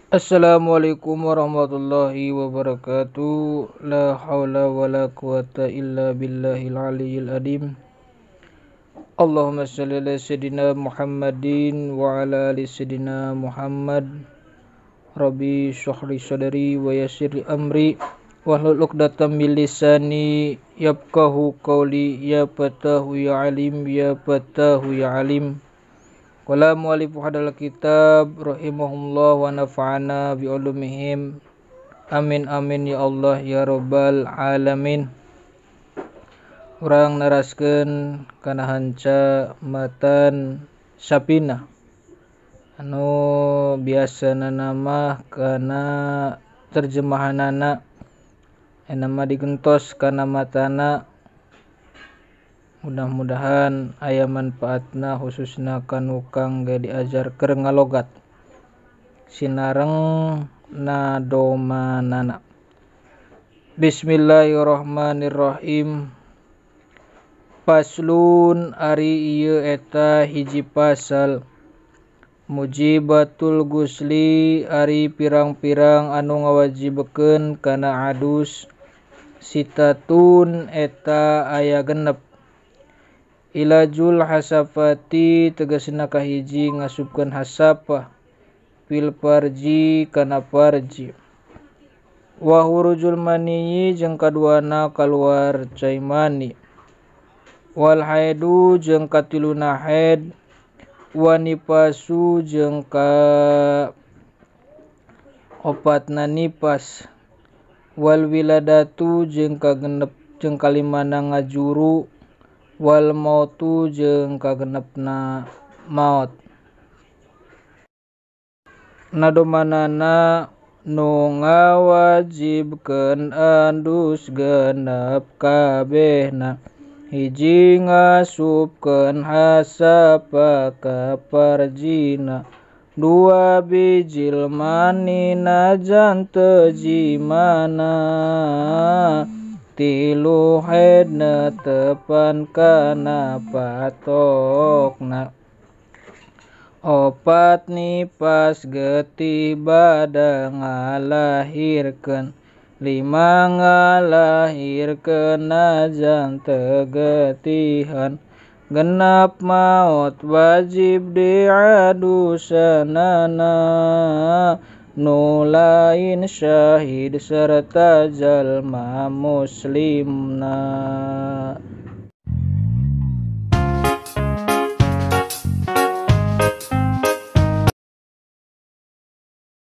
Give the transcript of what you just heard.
Assalamualaikum warahmatullahi wabarakatuh. La haula wala quwata illa billahil aliyyil azim. Allahumma shalli ala sayyidina Muhammadin wa ala ali sayyidina Muhammad. Rabbi shrah li sadri wa yassir li amri wahlul 'uqdatam min lisani yafqahu qawli. Ya fatahu ya alim, ya fatahu ya alim. Qala mu'allifu hadal kitab rahimahullah wa nafa'ana bi ulumihim. Amin amin ya Allah ya rabbal alamin. Urang naraskeun kana hanca matan Sapinah anu biasana nama kana terjemahanana nama digentos kana matana. Mudah-mudahan aya manfaatna khususna kanu kangge diajar keur ngalogat sinareng nadomanana. Bismillahirrahmanirrahim. Paslun ari ieu eta hiji pasal. Mujibatul gusli ari pirang-pirang anu ngawajibekeun kana adus sitatun eta aya genep. Ilajul hasafati tegasna kahiji ngasupkeun hasafah fil farji kana farji. Wa hurujul maniyi jeung kaduana kaluar cai mani. Wal haidu jeung katiluna haid. Wa nifasu jeung ka opatna nifas. Wal wiladatu jeung kagenep jeung kalimana ngajuru. Wal mautu jeung kagenepna maot. Nadomanana nu ngawajibkeun andus genep kabehna. Hiji ngasupkeun hasapa ka farjina. Dua bijil mani najan teu jimana. Tilu haidna tepan kana patokna. Opat nipas getih bada ngalahirkeun. Lima ngalahirkeun najan teu getihan. Genep maot wajib diadusanana. Nu lain syahid serta jalma muslimna.